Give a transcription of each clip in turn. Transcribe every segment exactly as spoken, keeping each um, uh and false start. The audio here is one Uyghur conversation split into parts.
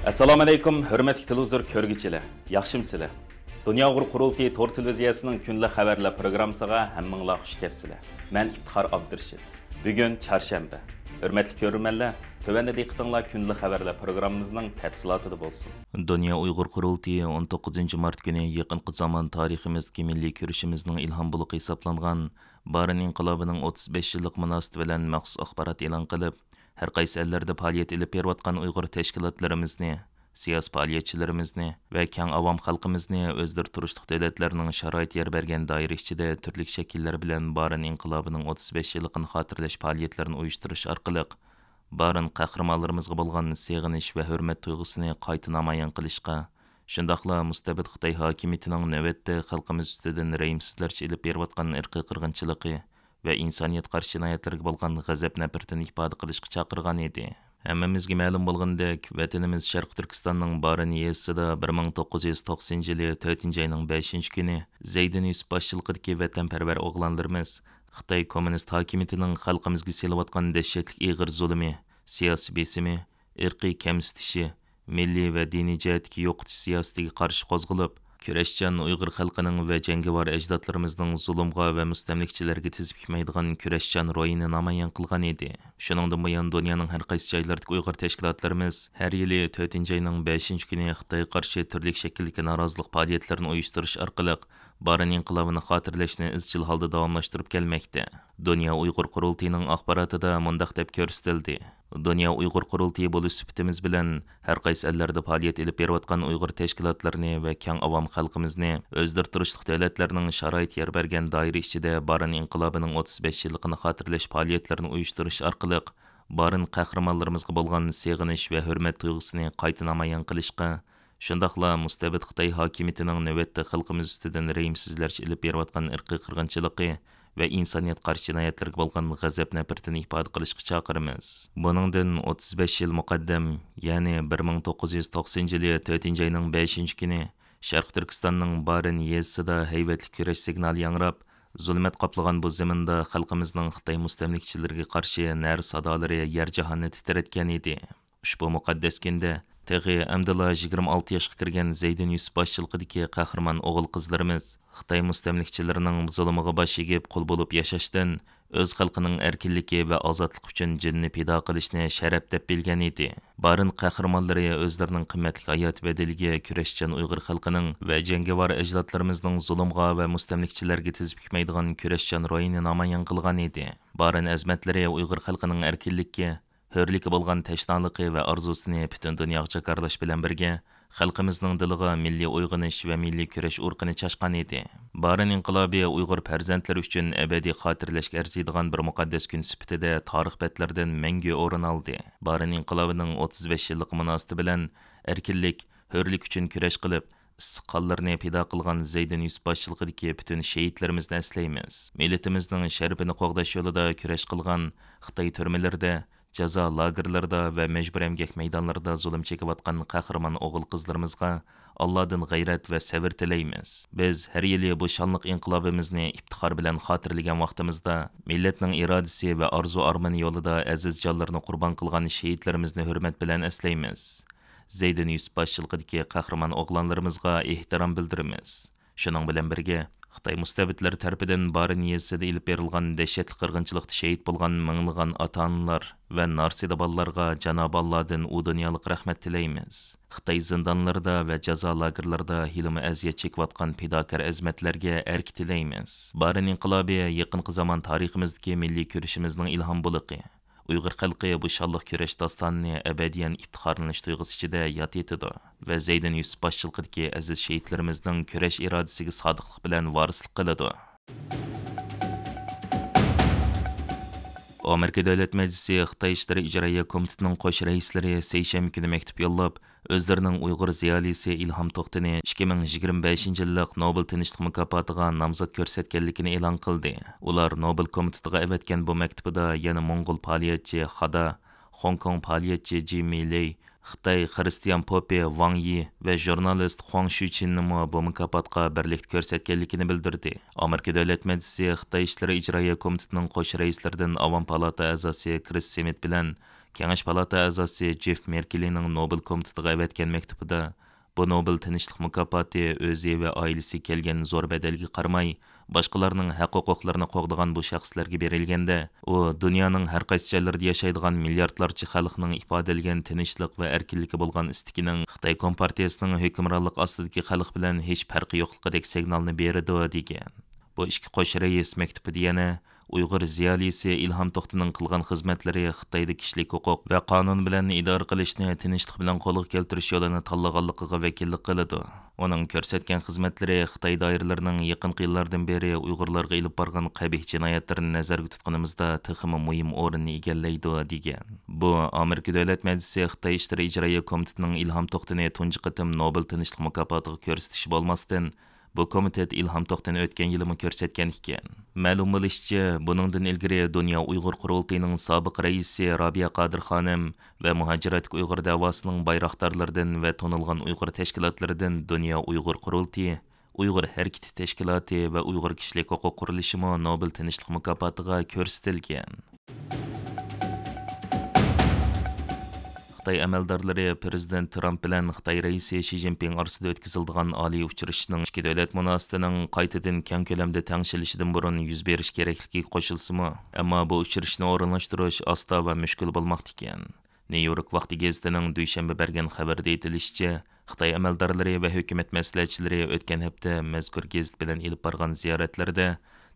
ئەسسالامۇئەلەيكۇم، ھۆرمەتلىك تېلېۋىزور كۆرگۈچىلەر، ياخشىمۇسىلەر؟ دۇنيا ئۇيغۇر قۇرۇلتىيى تور تېلېۋىزىيەسىنىڭ كۈندىلىك خەۋەرلەر پروگراممىسىغا ھەممىڭلار خۇش كەپسىلەر. مەن ئىپتىخار ئابدۇرېشىت. بۈگۈن چارشەنبە. ھۆرمەتلىك كۆرۈرمەنلەر، تۆۋەندە دىققىتىڭلار كۈندىلىك خەۋەرلەر پروگراممىمىزنىڭ تەپسىلاتىدا بولسۇن. دۇنيا ئۇيغۇر قۇرۇلتىيى ئون توققۇزىنچى مارت كۈنى يېقىنقى زامان تارىخىمىزدىكى مىللىي كۈرىشىمىزنىڭ ئىلھام بۇلىقى ھېسابلانغان بارىن ئىنقىلابىنىڭ ئوتتۇز بەش يىللىقى مۇناسىۋىتى بىلەن مەخسۇس ئاخبارات ئېلان قىلىپ، ھەر قايسى ئەللەردە پائالىيەت ئېلىپ بېرىۋاتقان ئۇيغۇر تەشكىلاتلىرىمىزنى، سىياسىي پائالىيەتچىلىرىمىزنى ۋە كەڭ ئاۋام خەلقىمىزنى ئۆزلىرى تۇرۇشلۇق دۆلەتلەرنىڭ شارائىتى يار بەرگەن دائىرە ئىچىدە تۈرلۈك شەكىللەر بىلەن بارىن ئىنقىلابىنىڭ ئوتتۇز بەش يىللىقىنى خاتىرىلەش پائالىيەتلىرىنى ئۇيۇشتۇرۇش ئارقىلىق، بارىن قەھرىمانلىرىمىزغا بولغان سېغىنىش ۋە ھۆرمەت تۇيغۇسىنى قايتا نامايان قىلىشقا، شۇنداقلا مۇستەبىت خىتاي ھاكىمىيىتىنىڭ نۆۋەتتە خەلقىمىز ئۈستىدىن رەھىمسىزلەرچە ئېلىپ بېرىۋاتقان ئىرقىي قىرغىنچىلىقى ۋە ئىنسانىيەتكە قارشى جىنايەتلىرىگە بولغان غەزەپ-نەپرىتىنى ئىپادە قىلىشقا چاقىرغان ئىدى. ھەممىمىزگە مەلۇم بولغىنىدەك، ۋەتىنىمىز شەرقىي تۈركىستاننىڭ بارىن يېزىسىدا بىر مىڭ توققۇز يۈز توقسىنىنچى يىلى تۆتىنچى ئاينىڭ بەشىنچى كۈنى زەيدىن يۈسۈپ باشچىلىقىدىكى ۋەتەنپەرۋەر ئوغلانلىرىمىز خىتاي كوممۇنىست ھاكىمىيىتىنىڭ خەلقىمىزگە سېلىۋاتقان دەھشەتلىك ئېغىر زۇلۇمى، سىياسىي بېسىمى، ئىرقىي كەمسىتىشى، مىللىي ۋە دىنىي جەھەتتىكى يوقىتىش سىياسىتىگە قارشى قوزغىلىپ، كۈرەشچان ئۇيغۇر خەلقىنىڭ ۋە جەڭگىۋار ئەجدادلىرىمىزنىڭ زۇلۇمغا ۋە مۇستەملىكىچىلەرگە تىز پۈكمەيدىغان كۈرەشچان روھىنى نامايان قىلغان ئىدى. شۇنىڭدىن بۇيان، دۇنيانىڭ ھەر قايسى جايلىرىدىكى ئۇيغۇر تەشكىلاتلىرىمىز ھەر يىلى تۆتىنچى ئاينىڭ بەشىنچى كۈنى خىتايغا قارشى تۈرلۈك شەكىلدىكى نارازىلىق پائالىيەتلىرىنى ئۇيۇشتۇرۇش ئارقىلىق، بارىن ئىنقىلابىنى خاتىرىلەشنى ئىزچىل ھالدا داۋاملاشتۇرۇپ كەلمەكتە. دۇنيا ئۇيغۇر قۇرۇلتىيىنىڭ ئاخباراتىدا مۇنداق دەپ كۆرسىتىلدى: دۇنيا ئۇيغۇر قۇرۇلتىيى بولۇش سۈپىتىمىز بىلەن، ھەر قايسى ئەللەردە پائالىيەت ئېلىپ بېرىۋاتقان ئۇيغۇر تەشكىلاتلىرىنى ۋە كەڭ ئاۋام خەلقىمىزنى ئۆزلىرى تۇرۇشلۇق دۆلەتلەرنىڭ شارائىتى يار بەرگەن دائىرە ئىچىدە بارىن ئىنقىلابىنىڭ ئوتتۇز بەش يىللىقىنى خاتىرىلەش پائالىيەتلىرىنى ئۇيۇشتۇرۇش ئارقىلىق، بارىن قەھرىمانلىرىمىزغا بولغان سېغىنىش ۋە ھۆرمەت تۇيغۇسىنى قايتا نامايان قىلىشقا، شۇنداقلا مۇستەبىت خىتاي ھاكىمىيىتىنىڭ نۆۋەتتە خەلقىمىز ئۈستىدىن رەھىمسىزلەرچە ئېلىپ بېرىۋاتقان ئىرقىي قىرغىنچىلىقى ۋە ئىنسانىيەتكە قارشى جىنايەتلىرىگە بولغان غەزەپ-نەپرىتىنى ئىپادە قىلىشقا چاقىرىمىز. بۇنىڭدىن ئوتتۇز بەش يىل مۇقەددەم، يەنى بىر مىڭ توققۇز يۈز توقسىنىنچى يىلى تۆتىنچى ئاينىڭ بەشىنچى كۈنى شەرقىي تۈركىستاننىڭ بارىن يېزىسىدا ھەيۋەتلىك كۈرەش سىگنالى ياڭراپ، زۇلمەت قاپلىغان بۇ زېمىندا خەلقىمىزنىڭ خىتاي مۇستەملىكىچىلىرىگە قارشى نەرە سادالىرى يەر-جاھاننى تىترەتكەن ئىدى. ئۇشبۇ مۇقەددەس كۈندە تېخى ئەمدىلا يىگىرمە ئالتە ياشقا كىرگەن زەيدىن يۈسۈپ باشچىلىقىدىكى قەھرىمان ئوغۇل-قىزلىرىمىز خىتاي مۇستەملىكىچىلىرىنىڭ زۇلۇمىغا باش ئېگىپ، قۇل بولۇپ ياشاشتىن، ئۆز خەلقىنىڭ ئەركىنلىكى ۋە ئازادلىقى ئۈچۈن جېنىنى پىدا قىلىشنى شەرەپ دەپ بىلگەن ئىدى. بارىن قەھرىمانلىرى ئۆزلىرىنىڭ قىممەتلىك ھاياتى بەدىلىگە كۈرەشچان ئۇيغۇر خەلقىنىڭ ۋە جەڭگىۋار ئەجدادلىرىمىزنىڭ زۇلۇمغا ۋە مۇستەملىكىچىلەرگە تىز پۈكمەيدىغان كۈرەشچان روھىنى نامايان قىلغان ئىدى. بارىن ئەزىمەتلىرى ئۇيغۇر خەلقىنىڭ ئەركىنلىككە، ھۆرلۈككە بولغان تەشنالىقى ۋە ئارزۇسىنى پۈتۈن دۇنياغا جاكارلاش بىلەن بىرگە، خەلقىمىزنىڭ دىلىغا مىللىي ئويغىنىش ۋە مىللىي كۈرەش ئۇرۇقىنى چاچقان ئىدى. بارىن ئىنقىلابى ئۇيغۇر پەرزەنتلىرى ئۈچۈن ئەبەدىي خاتىرىلەشكە ئەرزىيدىغان بىر مۇقەددەس كۈن سۈپىتىدە تارىخ بەتلىرىدىن مەڭگۈ ئورۇن ئالدى. بارىن ئىنقىلابىنىڭ ئوتتۇز بەش يىللىقى مۇناسىۋىتى بىلەن ئەركىنلىك، ھۆرلۈك ئۈچۈن كۈرەش قىلىپ، ئىسسىق قانلىرىنى پىدا قىلغان زەيدىن يۈسۈپ باشچىلىقىدىكى پۈتۈن شېھىتلىرىمىزنى ئەسلەيمىز. مىللىتىمىزنىڭ شەرىپىنى قوغداش يولىدا كۈرەش قىلغان، خىتاي تۈرمىلىرىدە، جازا لاگېرلىرىدا ۋە مەجبۇرىي ئەمگەك مەيدانلىرىدا زۇلۇم چېكىۋاتقان قەھرىمان ئوغۇل-قىزلىرىمىزغا ئاللادىن غەيرەت ۋە سەۋر تىلەيمىز. بىز ھەر يىلى بۇ شانلىق ئىنقىلابىمىزنى ئىپتىخار بىلەن خاتىرىلىگەن ۋاقتىمىزدا، مىللەتنىڭ ئىرادىسى ۋە ئارزۇ-ئارمىنى يولىدا ئەزىز جانلىرىنى قۇربان قىلغان شېھىتلىرىمىزنى ھۆرمەت بىلەن ئەسلەيمىز. زەيدىن يۈسۈپ باشچىلىقىدىكى قەھرىمان ئوغلانلىرىمىزغا ئېھتىرام بىلدۈرىمىز. شۇنىڭ بىلەن بىرگە، خىتاي مۇستەبىتلىرى تەرىپىدىن بارىن يېزىسىدا ئېلىپ بېرىلغان دەھشەتلىك قىرغىنچىلىقتا شېھىت بولغان مىڭلىغان ئاتا-ئانىلار ۋە نارسىدا بالىلارغا جانابى ئاللادىن ئۇ دۇنيالىق رەھمەت تىلەيمىز. خىتاي زىندانلىرىدا ۋە جازا لاگېرلىرىدا ھېلىمۇ ئەزىيەت چېكىۋاتقان پىداكار ئەزىمەتلەرگە ئەركە تىلەيمىز. بارىن ئىنقىلابى يېقىنقى زامان تارىخىمىزدىكى مىللىي كۈرىشىمىزنىڭ ئىلھام بۇلىقى. ئۇيغۇر خەلقى بۇ شانلىق كۈرەش داستانىنى ئەبەدىيەن ئىپتىخارلىنىش تۇيغۇسى ئىچىدە ياد ئېتىدۇ ۋە زەيدىن يۈسۈپ باشچىلىقىدىكى ئەزىز شېھىتلىرىمىزنىڭ كۈرەش ئىرادىسىگە سادىقلىق بىلەن ۋارىسلىق قىلىدۇ. ئامېرىكا دۆلەت مەجلىسى خىتاي ئىشلىرى ئىجرائىيە كومىتېتىنىڭ قوش رەئىسلىرى سەيشەنبە كۈنى مەكتۇپ يوللاپ، ئۆزلىرىنىڭ ئۇيغۇر زىيالىيسى ئىلھام توختىنى ئىككى مىڭ يىگىرمە بەشىنچى يىللىق نوبېل تىنچلىق مۇكاپاتىغا نامزات كۆرسەتكەنلىكىنى ئېلان قىلدى. ئۇلار نوبېل كومىتېتىغا ئەۋەتكەن بۇ مەكتۇبىدا يەنە موڭغۇل پائالىيەتچى خادا، خوڭكوڭ پائالىيەتچى جىممى لېي، خىتاي خرىستىيان پوپى ۋاڭ يى ۋە ژۇرنالىست خۇاڭ شۈچىننىمۇ بۇ مۇكاپاتقا بىرلىكتە كۆرسەتكەنلىكىنى بىلدۈردى. ئامېرىكا دۆلەت مەجلىسى خىتاي ئىشلىرى ئىجرائىيە كومىتېتىنىڭ قوش رەئىسلىرىدىن ئاۋام پالاتا ئەزاسى كرىس سمىت بىلەن كېڭەش پالاتا ئەزاسى جېف مېركېلىنىڭ نوبېل كومىتېتىغا ئەۋەتكەن مەكتۇبىدا، بۇ نوبېل تىنچلىق مۇكاپاتى ئۆزى ۋە ئائىلىسى كەلگەن زور بەدەلگە قارىماي، باشقىلارنىڭ ھەق-ھوقۇقلىرىنى قوغدىغان بۇ شەخسلەرگە بېرىلگەندە، ئۇ دۇنيانىڭ ھەر قايسى جايلىرىدا ياشايدىغان مىلياردلارچە خەلقنىڭ ئىپادىلىگەن تىنچلىق ۋە ئەركىنلىككە بولغان ئىستىكىنىڭ خىتاي كومپارتىيىسىنىڭ ھۆكۈمرانلىق ئاستىدىكى خەلق بىلەن ھېچ پەرقى يوقلۇقىدەك سىگنالنى بېرىدۇ، دېگەن. بۇ ئىككى قوش رەئىس مەكتۇبىدا يەنە ئۇيغۇر زىيالىيسى ئىلھام توختىنىڭ قىلغان خىزمەتلىرى خىتايدا كىشىلىك ھوقۇق ۋە قانۇن بىلەن ئىدارە قىلىشنى تىنچلىق بىلەن قولغا كەلتۈرۈش يولىنى تاللىغانلىقىغا ۋەكىللىك قىلىدۇ. ئۇنىڭ كۆرسەتكەن خىزمەتلىرى خىتاي دائىرىلىرىنىڭ يېقىنقى يىللاردىن بېرى ئۇيغۇرلارغا ئېلىپ بارغان قەبىھ جىنايەتلىرىنى نەزەردە تۇتقىنىمىزدا تېخىمۇ مۇھىم ئورۇننى ئىگىلەيدۇ، دېگەن. بۇ ئامېرىكا دۆلەت مەجلىسى خىتاي ئىشلىرى ئىجرائىيە كومىتېتىنىڭ ئىلھام توختىنى تۇنجى قېتىم نوبېل تىنچلىق مۇكاپاتىغا كۆرسىتىشى بولماستىن، بۇ كومىتېت ئىلھام توختىنى ئۆتكەن يىلىمۇ كۆرسەتكەن ئىكەن. مەلۇم بولۇشىچە، بۇنىڭدىن ئىلگىرى دۇنيا ئۇيغۇر قۇرۇلتىيىنىڭ سابىق رەئىسى رابىيە قادىر خانىم ۋە مۇھاجىرەتتىكى ئۇيغۇر دەۋاسىنىڭ بايراقدارلىرىدىن ۋە تونۇلغان ئۇيغۇر تەشكىلاتلىرىدىن دۇنيا ئۇيغۇر قۇرۇلتىيى، ئۇيغۇر ھەرىكىتى تەشكىلاتى ۋە ئۇيغۇر كىشىلىك ھوقۇق قۇرۇلۇشىمۇ نوبېل تىنچلىق مۇكاپاتىغا كۆرسىتىلگەن. خىتاي ئەمەلدارلىرى پىرېزىدېنت ترامپ بىلەن خىتاي رەئىسى شى جىنپىڭ ئارىسىدا ئۆتكۈزۈلىدىغان ئالىي ئۇچرىشىشنىڭ ئىككى دۆلەت مۇناسىۋىتىنىڭ قايتىدىن كەڭ كۆلەمدە تەڭشىلىشىدىن بۇرۇن يۈز بېرىشى كېرەكلىكىگە قوشۇلسىمۇ، ئەمما بۇ ئۇچرىشىشنى ئورۇنلاشتۇرۇش ئاستا ۋە مۈشكۈل بولماقتا ئىكەن. نيۇ يورك ۋاقتى گېزىتىنىڭ دۈشەنبە بەرگەن خەۋىرىدە ئېيتىلىشىچە، خىتاي ئەمەلدارلىرى ۋە ھۆكۈمەت مەسلىھەتچىلىرى ئۆتكەن ھەپتە مەزكۇر گېزىت بىلەن ئېلىپ بارغان زىيارەتلىرىدە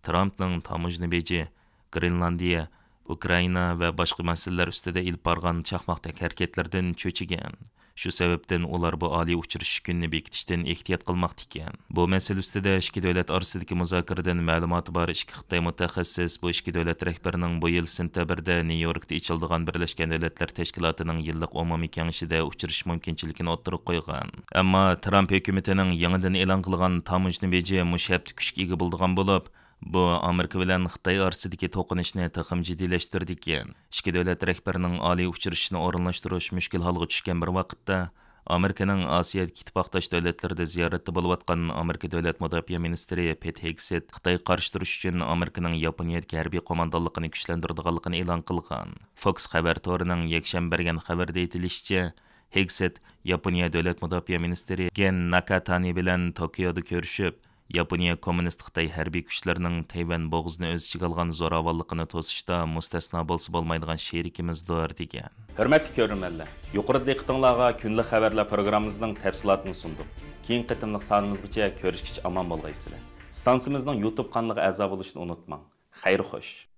ترامپنىڭ تاموژنا بېجى، گرېنلاندىيە، ئۇكرائىنا ۋە باشقا مەسىلىلەر ئۈستىدە ئېلىپ بارغان چاقماقتەك ھەرىكەتلىرىدىن چۆچۈگەن. شۇ سەۋەبتىن ئۇلار بۇ ئالىي ئۇچرىشىش كۈنىنى بېكىتىشتىن ئېھتىيات قىلماقتا ئىكەن. بۇ مەسىلە ئۈستىدە ئىككى دۆلەت ئارىسىدىكى مۇزاكىرىدىن مەلۇماتى بار ئىككى خىتاي مۇتەخەسسىس بۇ ئىككى دۆلەت رەھبىرىنىڭ بۇ يىل سېنتەبىردە نيۇ يوركتا ئېچىلىدىغان بىرلەشكەن دۆلەتلەر تەشكىلاتىنىڭ يىللىق ئومۇمىي كېڭىشىدە ئۇچرىشىش مۇمكىنچىلىكىنى ئوتتۇرىغا قويغان. ئەمما ترامپ ھۆكۈمىتىنىڭ يېڭىدىن ئېلان قىلغان تاموژنا بېجى مۇشۇ ھەپتە كۈچكە ئىگە بولىدىغان بولۇپ، بۇ ئامېرىكا بىلەن خىتاي ئارىسىدىكى توقۇنۇشنى تېخىمۇ جىددىيلەشتۈرىدىكەن. ئىككى دۆلەت رەھبىرىنىڭ ئالىي ئۇچرىشىشىنى ئورۇنلاشتۇرۇش مۈشكۈل ھالغا چۈشكەن بىر ۋاقىتتا، ئامېرىكىنىڭ ئاسىيادىكى ئىتتىپاقداش دۆلەتلىرىدە زىيارەتتە بولۇۋاتقان ئامېرىكا دۆلەت مۇداپىئە مىنىستىرى پېت ھېگسېت خىتايغا قارشى تۇرۇش ئۈچۈن ئامېرىكىنىڭ ياپونىيەدىكى ھەربىي قوماندانلىقىنى كۈچلەندۈرىدىغانلىقىنى ئېلان قىلغان. فوكس خەۋەر تورىنىڭ يەكشەنبە بەرگەن خەۋىرىدە ئېيتىلىشىچە، ھېگسېت ياپونىيە دۆلەت مۇداپىئە مىنىستىرى گېن ناكاتانى بىلەن توكيودا كۆرۈشۈپ، ياپونىيە كوممۇنىست خىتاي ھەربىي كۈچلىرىنىڭ تەيۋەن بوغۇزىنى ئۆز ئىچىگە ئالغان زوراۋانلىقىنى توسۇشتا مۇستەسنا بولسا بولمايدىغان شېرىكىمىزدۇر، دېگەن. ھۆرمەتلىك كۆرۈرمەنلەر، يۇقىرىدا دىققىتىڭلارغا كۈندىلىك خەۋەرلەر پروگراممىمىزنىڭ تەپسىلاتىنى سۇندۇق. كېيىنكى قېتىملىق سانىمىزغىچە كۆرۈشكىچە ئامان بولغايسىلەر. ئىستانسىمىزنىڭ يۇتۇب قانىلىغا ئەزا بولۇشنى ئۇنتۇماڭ. خەير خوش.